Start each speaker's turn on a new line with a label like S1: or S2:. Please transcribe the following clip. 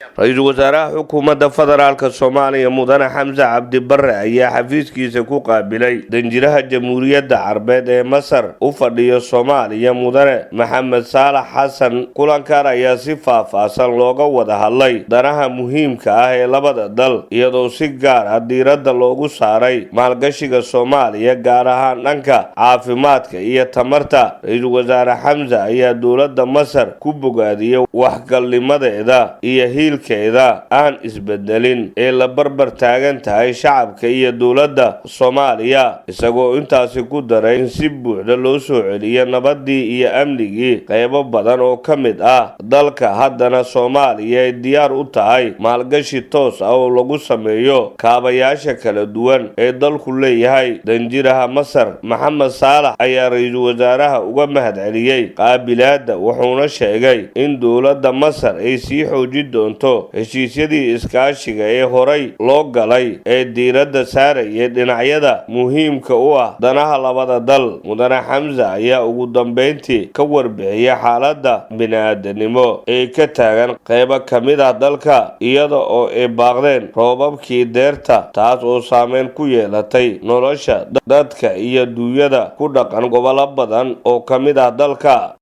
S1: Ra-iisul wasaaraha xukuumadda federaalka Soomaaliya, Mudane Xamse Cabdi Bare, ayaa xafiiskiisa ku qaabilay danjiraha Jamhuuriyadda Carbeed ee Masar u fadhiyo Soomaaliya, Mudane Maxamed Saalax Xasan. Kulankan ayaa si faah-faahsan looga wada hadlay danaha muhiimka ah ee labada dal, iyadoo si gaar ah diiradda loogu saaray maalgashiga Soomaaliya, gaar ahaan dhanka caafimaadka iyo tamarta. Ra-iisul wasaare Xamse ayaa dowladda Masar ku bogaadiyey waxgalnimadeeda iyo hiilkeeda aan isbedelin ee la barbar taagan tahay shacabka iyo dowladda Soomaaliya, isagoo intaasi ku daray in si buuxda loo soo celiyo nabadii iyo amnigii qeybo badan oo ka mid ah dalka, haddana Soomaaliya ay diyaar u tahay maalgashi toos ah oo lagu sameeyo kaabayaasha kala duwan ee dalku leeyahay. Danjiraha Masar Maxamed Saalax ayaa ra-iisul wasaaraha uga mahadceliyey qaabilaadda, wuxuuna sheegay in dowladda Masar ay sii xoojin doonto heshiisyadii iskaashiga ee horay loo galay ee diiradda saarayay dhinacyada muhiimka u ah danaha labada dal. Mudane Xamse ayaa ugu dambeyntii ka warbixiyey xaaladda bini-aadanimo ee ka taagan qeybo ka mid ah dalka, iyada oo ay baaqdeen roobabkii deerta, taas oo saameyn ku yeelatay nolosha dadka iyo duunyada ku dhaqan gobollo badan oo ka mid ah dalka.